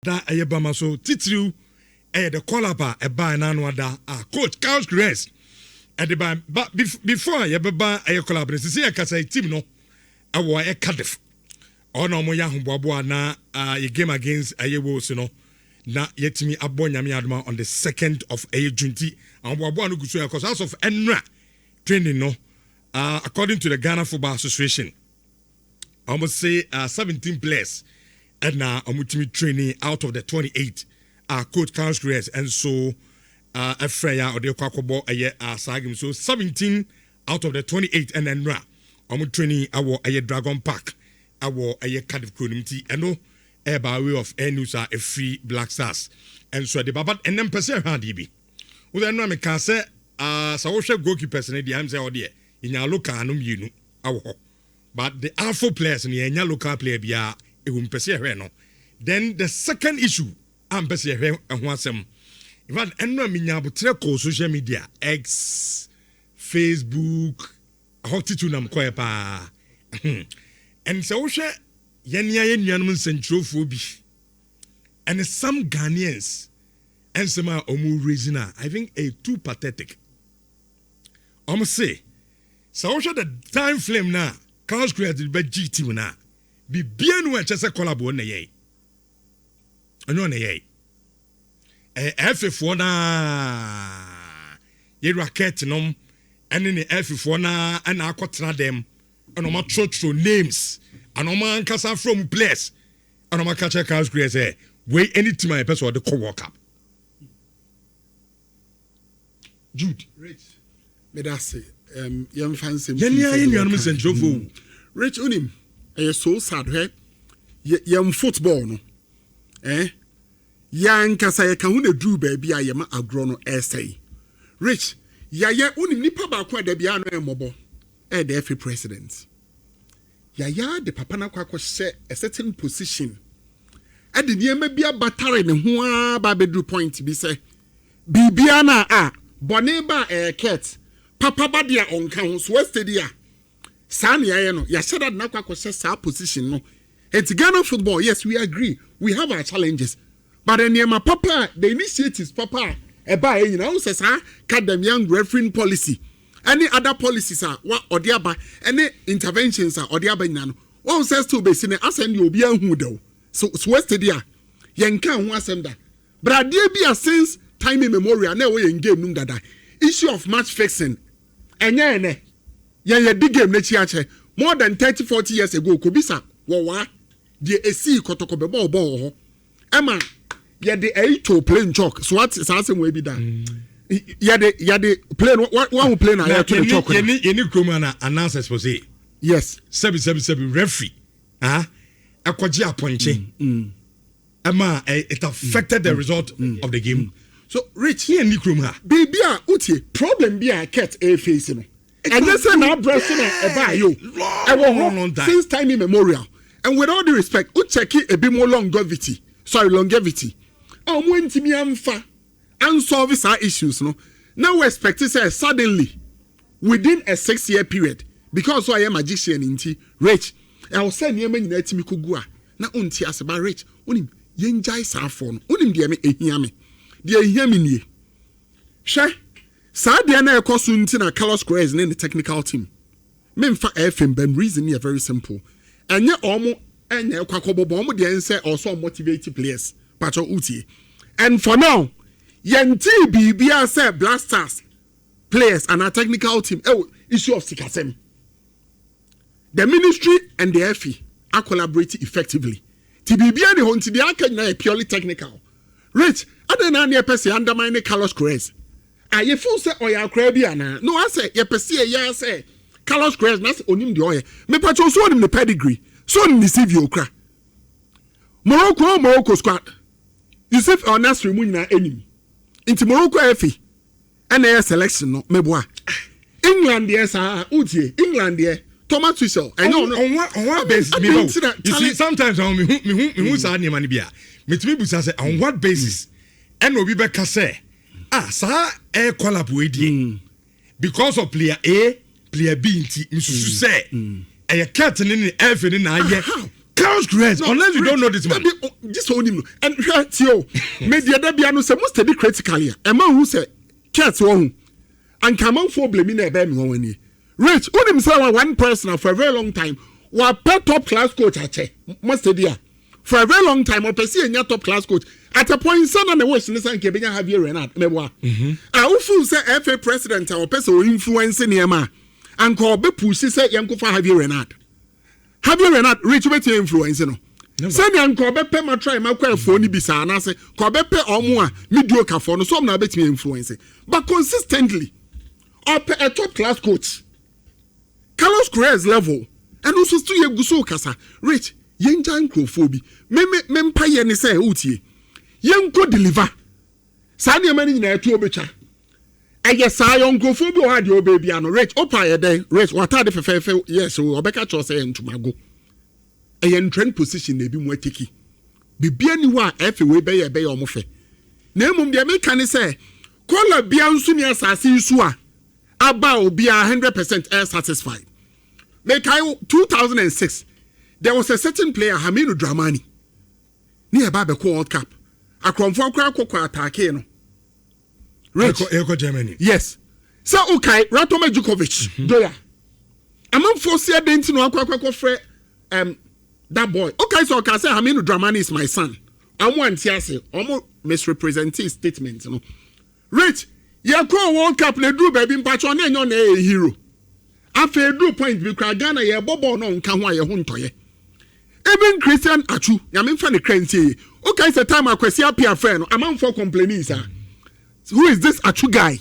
Da ɛyɛ bama so titiriw ɛyɛ the call up a ɛbaa n'ano ada a coach Carlos Queiroz ɛde ba ba before a yɛbɛba ɛyɛ call up no sisi yɛ kasa team no ɛwɔ ɛyɛ Cardiff ɔna wɔn yɛ ahoboaboa na yɛ game against ɛyɛ Wales no na yɛtumi abɔ Nyame adoma on the 2nd of ɛyɛ June. Ti ahoboaboa no gu so ɛkɔ so as of ɛnura training no, according to the Ghana Football Association, wɔn say 17 players ɛna wɔn tumi training out of the 28 a coach Carlos Queiroz nso ɛfrɛ ya ɔde kɔ akɔbɔ ɛyɛ saa game. So 17 out of the 28 ɛna nnura wɔn training ɛwɔ ɛyɛ Dragon Park ɛwɔ ɛyɛ Cardiff kuro no ti. Ɛno ɛyɛ way of air news a ɛfiri Black Stars ɛnso ɛde baba. Ɛnɛ mpɛ sɛ ɛhwɛ adeɛ bi wosɛ ɛnura meka sɛ sɛ wohwɛ goalkeepers no deɛ, ɛm sɛ ɔdeɛ yɛnya local no mmienu ɛwɔ hɔ, but the alpha players no, yɛnya local player biara ɛwɔ. Mpɛ sɛ yɛhwɛ no. Then the second issue a mpɛ sɛ yɛhwɛ ɛho asɛm, in fact, ɛno a menya abotrɛ kɔɔ social media, X, Facebook, ɛhɔ titu nam kɔɛ paa. Ɛn sɛ wohwɛ yɛne yɛn nuanom nsɛntwerɛfoɔ bi ɛne some Ghanaians ɛnsɛm a ɔmo raising a, I think ɛyɛ too pathetic. Ɔmo se sɛ wohwɛ the time frame na Carlos Queiroz de bɛgye team na bibia no ɛkyɛ sɛ call up wɔ na yɛ ɛnyɛ ɔna yɛ ɛyɛ ɛfefoɔ naa yɛwura Kurt nom ɛne ne ɛfefoɔ naa ɛna akɔtena dɛm ɛna ɔmo atwerɛtwerɛ names ɛna ɔmo ankasa from players ɛna ɔmo aka kyerɛ Carlos Queiroz sɛ wei ɛne team a yɛpɛ sɛ ɔde kɔ World Cup. Jude. Rich, meda ase. Yɛmfa nsɛm. Yɛne ayɛ nuanom nsɛnkyerɛfoɔ. Rich, onim ɛyɛ so sad. Hwɛ, yɛn football no, yɛn ankasa yɛka ho na duru baabi a yɛma agorɔ no ɛresɛe. Rich, yɛayɛ, wonim nipa baako a dabi ano ɛmmɔbɔ ɛyɛ the FA president. Yɛayɛ de papa no akɔ akɔhyɛ a certain position, ɛde nneɛma bi abatare ne ho ara ba abɛduru point bi sɛ biribiara no a bɔne ba a ɛyɛ Kurt, papa ba deɛ ɔnka ho so. Wɔasitedi a saa ne yɛayɛ no, yɛahyɛ da de no akɔ akɔhyɛ saa position no. Eti Ghana football, yes, we agree we have our challenges, but nneɛma papa a, the initiatives papa a ɛbaa yɛ nyinaa, wɔn sɛ saa cut them young refereeing policy ɛne other policies a wa ɔde aba ɛne interventions a ɔde aba nyinaa no, wɔn sɛ still besi ne asɛm deɛ obi ahu dɛw so. Wɔasitedi a yɛn ka ho asɛm da bradeɛ bi a since time immemorial na ɛwɔ yɛn game num dada, issue of match fixing, ɛnyɛ ɛnɛ. Yɛn yɛ di game n'akyi akyɛ more than 30, 40 years ago. Kobisa wɔwaa deɛ esii Kɔtɔkɔ bɛbɔ ɔbɔ wɔ hɔ ɛma yɛde ɛyi to plane chalk so. Wate saa asɛm wɔ ebi da? Yɛde plane wɔn plane a yɛto ne chalk na yɛni kurom ana announce expose. Sɛbi sɛbi sɛbi, referee ah ɛkɔgye apɔnkye ɛma it affected the result of the game. So Rich, yɛn ni kurom ha. Biribi a wotie, problem bi a Kurt ɛface no, ɛnyɛ sɛ n'abrɛ so na ɛbaa yi o, ɛwɔ hɔ since time immemorial. And with all due respect, o check ebi mo longevity, sorry, longevity a wɔn ntumi anfa ansolve saa issues no, na we expect sɛ suddenly within a 6 year period, because ɔyɛ magician nti, Rich, ɛwɔ sɛ nneɛma nyinaa tumi ko gu a na ɔnti ase ba. Rich, onim yɛn gyae saa afɔ no. Onim deɛ me ehia me, deɛ ehia me nie. Hwɛ, saa deɛ na ɛkɔ so nti na Carlos Queiroz ne ne technical team memfa ɛfm bɛm. Reason yɛ very simple. Ɛnyɛ ɔmo ɛnyɛ ɛkɔ akɔbɔbɔ ɔmo deɛ nsɛ ɔsɔ motivate players patro utie. And for now, yɛn ti biribiara sɛ Black Stars players and our technical team ɛwɔ issue of sikasɛm. The ministry and the FA are collaborating effectively ti biribiara ni hɔ. Nti deɛ aka nyinaa yɛ purely technical. Rich, adan na yɛpɛ sɛ undermine ne Carlos Queiroz a yɛfeel sɛ ɔyɛ akora bi anaa no, asɛ yɛpɛ sɛ yɛyɛ sɛ Carlos Queiroz na sɛ onim deɛ ɔyɛ. Mepatwa so, onim ne pedigree so, onim ne CV. Okura Morocco squad, Yusuf El Nasri mu nyinaa anim. Nti Morocco FA ɛna ɛyɛ selection no meboa. England deɛ saa, wotie, England deɛ Thomas Tuchel ɛnyɛ ɔno. On what basis mi ba? You see, sometimes ɔn mihu saa nneɛma no bi a metumi busa sɛ on what basis ɛna obi bɛka sɛ, ah, saa air call up wei die because of player A, player B, nti nsusu sɛ ɛyɛ Kurt ne FA ne na ayɛ. Carlos Queiroz, unless you don't know this man. Gye sɛ onim no. And hwɛ tie o, medeɛ da bia no sɛ mo study critically a, ɛma hu sɛ Kurt wɔ ho. Anka amanfoɔ blame na ɛbɛyɛ me wɔn ani. Rich, wonim sɛ wa one person for a very long time, wapɛ top class coach akyɛ, mo study a. For a very long time, ɔpɛ sɛ yɛnya top class coach. At a point, sɛ na ne wish ne sɛ anka yɛbɛnya Javier Renard, mɛboa. A wofeel sɛ FA president a ɔpɛ sɛ ɔ-influence nneɛma a, anka ɔbɛ push sɛ yɛnkɔfa Javier Renard. Javier Renard, Rich, wobɛtumi influence no. Sɛnea nka ɔbɛpɛ ma try ma kɔ ɛfoɔ no bi saa anaasɛ ka ɔbɛpɛ ɔmo a mediocre foɔ no so ɔmo na wobɛtumi influence. But consistently, ɔpɛ a top class coach. Carlos Queiroz level, ɛno nso so yɛ gu so kasa. Rich, yɛngya nkurɔfoɔ bi. Me me me mpa yɛ ne sɛ wotie. Yɛnkɔ deliver. Saa nneɛma no nyinaa ɛto obetwa. Ɛyɛ saa yɛ nkurɔfoɔ bi wɔ hɔ a deɛ ɔbɛ bia no, Rich, ɔpa yɛ dɛn? Rich, wataade fɛfɛɛfɛ, yes, ɔbɛka kyerɛ sɛ yɛ ntomago. Ɛyɛ entrenched position na ebi mu ateki. Bibia ni hɔ a ɛfɛ wei bɛyɛ ɛbɛyɛ ɔmo fɛ. Na emom deɛ meka ne sɛ, call-up bia nso ni asase yi so a aba a obiara 100% ɛyɛ satisfied. Mekae 2006, there was a certain player, Haminu Dramani. Ne yɛ ba abɛkɔ World Cup. Akorɔmfoɔ akora akɔkɔ attack no. Rich. Ɛkɔ Germany. Yes. Sɛ okae Ratomir Djukovic, Doya. Amanfoɔ si adan nti na wakɔ akɔkɔ frɛ that boy. Okay, so ɔka sɛ Haminu Dramani is my son. Ɔmo ante ase, ɔmo misrepresent his statement no. Rich, yɛkɔ World Cup na eduru baabi mpatsɔ ɔne ɛnyɛ ɔna ɛyɛ hero. Afei eduru point bi kora Ghana yɛbɔ bɔɔl na ɔnka ho a yɛ ho ntɔyɛ. Even Christian Atsu, nyame nfa ne kra ntie yi. Okay, sɛ time Akwasi Appiah frɛ no, amanfoɔ complaining saa. Who is this Atsu guy?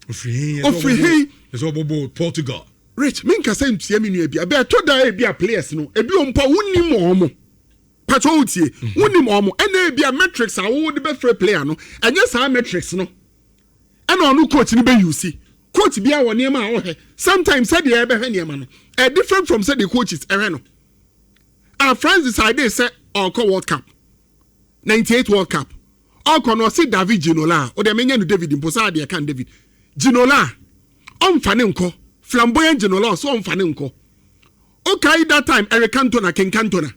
Ofiri hin. Ofiri hin. Ɛsɛ ɔbɔbɔ Portugal. Rich, menkasa ntua me nua bi a bɛɛtɔ da ebi a players no ebi wɔ mpo a wonim wɔn mo patro wotie wonim wɔn mo ɛna ebi a metrics a wɔde bɛfrɛ player no ɛnyɛ saa metrics no ɛna ɔno coach no bɛ use. Coach bi a wɔ nneɛma a ɔhwɛ, sometimes sɛdeɛ ɛbɛhwɛ nneɛma no ɛ different from sɛdeɛ coaches ɛhwɛ no. A France decide sɛ ɔkɔ World Cup, 98 World Cup, ɔkɔ no ɔsi David Ginola a ɔde ɛmɛnya no David mpo saa adeɛ kan David Ginola ɔnfa ne nkɔ, flamboyant Ginola ɔsɛ ɔnfa ne nkɔ. Okay, that time Eric Cantona, King Cantona,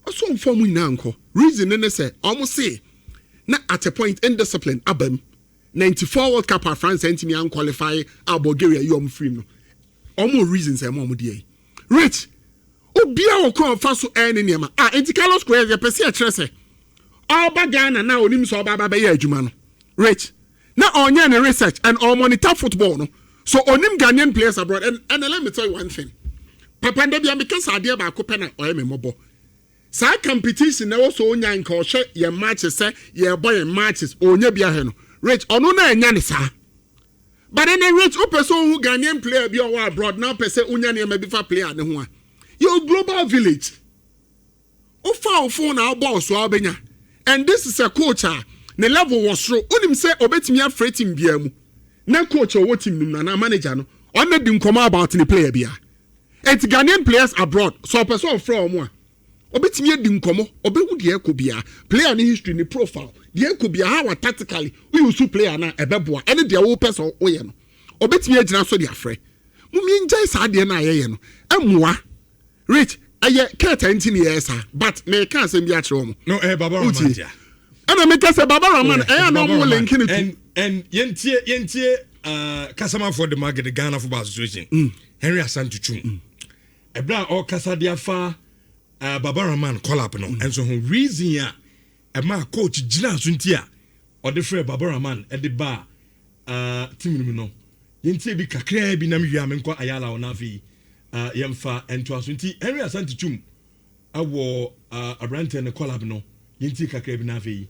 ɔsɛ ɔnfa ɔmo nyinaa nkɔ. Reason ne ne sɛ ɔmo se na at a point indiscipline aba mu. 94 World Cup a France ntumi anqualify a Bulgaria yi ɔmo firi no, ɔmo reasons ɛmo ɔmo deɛ yi. Rich, obiara wɔ kwan ɔfa so ɛyɛ ne nneɛma a nti Carlos Queiroz yɛpɛ sɛ ɛkyerɛ sɛ ɔba Ghana na onim sɛ ɔba aba bɛyɛ adwuma no, Rich, na ɔnyɛ ne research and ɔmonitor football no so onim Ghanaian players abroad. And let me tell you one thing, papa, nda bi a meka sɛ adeɛ baako pɛ na ɔyɛ me mmɔbɔ. Saa competition na ɛwɔ so onya nka ɔhwɛ yɛn matches sɛ yɛrebɔ yɛn matches onya bi ahwɛ no, Rich, ɔno na ɛnya ne saa. But then, Rich, wopɛ sɛ ohu Ghanaian player bi a ɔwɔ abroad na wopɛ sɛ onya nneɛma bi fa player ne ho a, yɛ global village. Wofa wo phone na wobɔ so a wobɛnya. And this is a coach a ne level wɔ soro. Wonim sɛ obɛtumi afrɛ team biara mu na coach a ɔwɔ team no mu no anaa manager no ɔno di nkɔmɔ about ne player bia. Eti Ghanaian players abroad so ɔpɛ sɛ ɔfrɛ wɔn a, ɔbɛtumi adi nkɔmɔ, ɔbɛhu deɛ ɛkɔ biara, player ne history, ne profile, deɛ ɛkɔ biara, how a tactically woyɛ su player na ɛbɛboa ɛne deɛ wɔpɛ sɛ ɔyɛ no, ɔbɛtumi agyina so de afrɛ mo. Miengyae saa adeɛ no a yɛyɛ no ɛmoa. Rich, ɛyɛ kɛɛta nti ne yɛyɛ saa, but meka asɛm bi akyerɛ wɔn. No, Baba Rahman tia. Ɛna meka sɛ Baba Rahman ɛyɛ na ɔmo link ne to. And yɛntie kasamafoɔ de ma the Ghana Football Association, Henry Asante Twum, ɛberɛ a ɔrekasa de afa Baba Rahman call-up no ɛnso ho, reason a ɛma coach gyina so nti a ɔde frɛ Baba Rahman ɛde ba team no mu no, yɛntie bi kakraa bi nam wie a menkɔ Ayala ɔno afei yɛmfa ntoa so. Nti Henry Asante Twum ɛwɔ aberanteɛ no call-up no, yɛntie kakraa bi na afei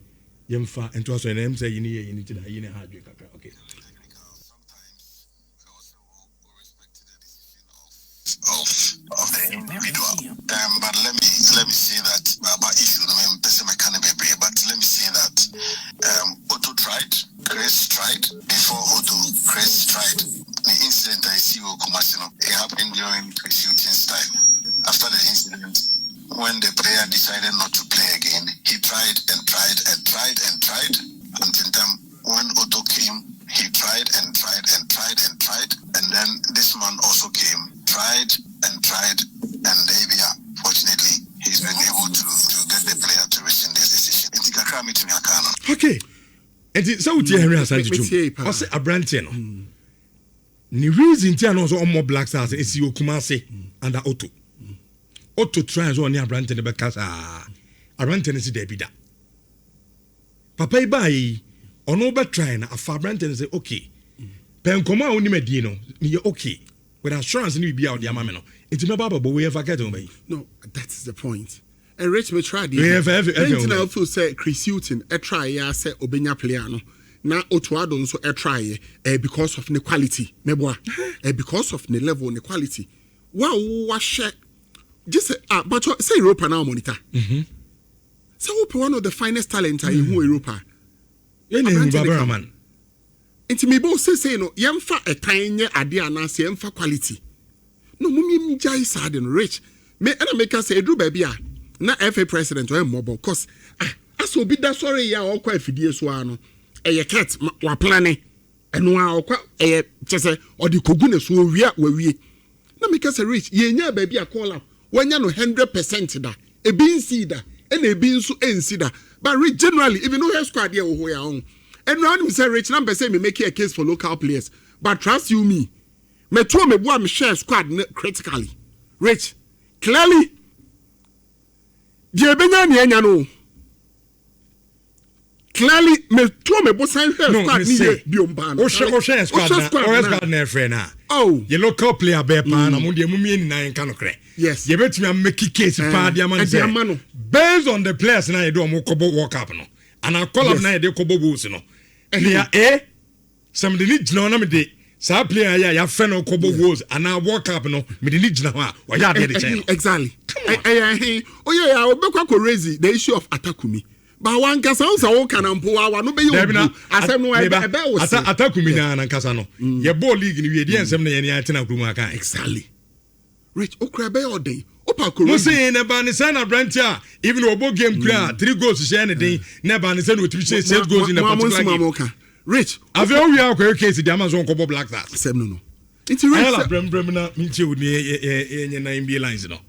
yɛmfa ntoa so. Ɛnɛ sɛ yini yɛ yini ti na yini ha adwene kakra, okay. Of the individual. But let me say that about issue no person but let me say that Otto tried, Chris tried before Otto, Chris tried. The incident I see with Kumasi, it happened during Chris Hughton's time. After the incident, when the player decided not to play again, he tried and tried and tried and tried until then when Otto came, he tried and tried and tried and tried, and then this man also came, tried and tried, and yeah, fortunately, he Kakra a mɛtumi aka no. Okay, nti sɛ wotie Henry Asante Metie Twum, paa. ɔsɛ aberanteɛ no ne reason ti a na ɔsɛ ɔmmɔ Black Stars esi Okumase under Otto. Otto try sɛ ɔne aberanteɛ no bɛka saa, aberanteɛ no si daabi da. Papa yi baa yi, ɔno bɛ try na afa aberanteɛ no sɛ okay, pɛ nkɔmɔ a wonim adie no meyɛ okay with assurance ne biribi a ɔde ama me no, nti mɛba abɛbɔ wei ɛfa kɛtɛ ho bɛyi. No, that is the point. And Rich me try Yeah, deɛ nti na feel sɛ Chris Hughton ɛtry yɛ sɛ obenya player no na Otto Addo nso ɛtry yɛ because of ne quality, mɛboa, because of ne level, ne quality wa wo wahyɛ gye sɛ, ah, but sɛ Europa na monitor sɛ wopɛ one of the finest talent a yɛhu Europa. Yɛn na ehu Aberanteɛ ne Baba ka. Rahman. Nti mebɔ sesei no, yɛmfa ɛtan nyɛ adeɛ anaasɛ yɛmfa quality no mom yɛmgyae saa de no. Rich, me ɛna meka sɛ ɛduru baabi a na FA president ɔyɛ mmɔbɔ, cause ah, asɛ obi da sɔre yɛ a ɔkɔ afidie so a no ɛyɛ ket waplane ɛno a ɔkɔ ɛyɛ kyɛ sɛ ɔde kogu ne so owie a wawie. Na meka sɛ, Rich, yɛnya baabi a call up wanya no 100% da, ebi nsi da, ɛna ebi nso nsi da. But Rich, generally, even though squad yɛ wɔ hɔ yɛ ahɔn ɛnu anim sɛ, Rich, na mpɛ sɛ me make a case for local players, but trust you me, mɛtuo mɛbu a mehwɛ squad no critically, Rich, clearly deɛ ebenya nea anya no, clearly mɛtuo mɛbo san hwɛ No, squad me ni say, yɛ biom paa no. Wohwɛ squad na wohwɛ squad na ɛfrɛ na Oh. yɛ local player bɛɛ paa na mo deɛ mo mie nyinaa yɛn ka no korɛ. Yes. Yɛbɛtumi amake case paa de ama no ɛde ama no. sɛ based on the players na yɛde ɔmo kɔbɔ World Cup no ana call up na yɛde kɔbɔ Wolves no, player A sɛ mede ne gyina hɔ na mede saa player yi a yɛafrɛ no kɔbɔ Wolves anaa World Cup no mede ne gyina hɔ a, ɔyɛ adeɛ de kyɛn no. Come on. Ɛyɛ ɛhen oyɛ yɛ a obɛkɔ akɔ raise the issue of Atakumi ba wankasa wo sɛ woka na mpo wa no bɛyɛ Dabi na obu asɛm no meba, ɛbɛ wo ata se Atakumi na nankasa no, yɛbɔɔ league no wie deɛ, nsɛm na yɛne yɛatena kurom aka. Exactly, Rich, okura ɛbɛyɛ ɔden wopa akɔ Mo raise. se ne ba ne sɛ na aberante a even ɔbɔ game kura a three goals hyɛ ne den na ba ne sɛ na otumi hyɛ six goals in a mo particular mo game. mo ka, Rich. Afei owie akɔyɛ case di ama so nkɔbɔ Black Stars. Asɛm no nti Rich Ayala sɛ brɛmbrɛm na mentie wo ne yɛnyɛ na NBA lines no.